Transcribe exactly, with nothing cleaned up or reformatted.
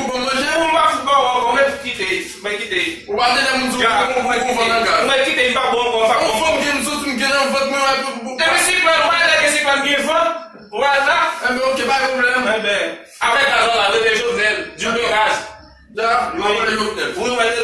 Ou ban manje? Ou pa fout ba w ankò, mwen kite, mwen kite. Ou pa tande moun sou ou, ou, ou, ou vann nan gaz. Mwen kite, m pa bon ankò, m pa bon. Ou fè m gen soti, m gen nan vant mwen, epi siklòn, ou pa wè lè gen siklòn gen van? Ou pa wè sa? Enben, ok, pa gen pwoblèm. Enben, avèk gaz la, rete Jovenel, di w gen gaz. Da, nou wè Jovenel. Wi, mwen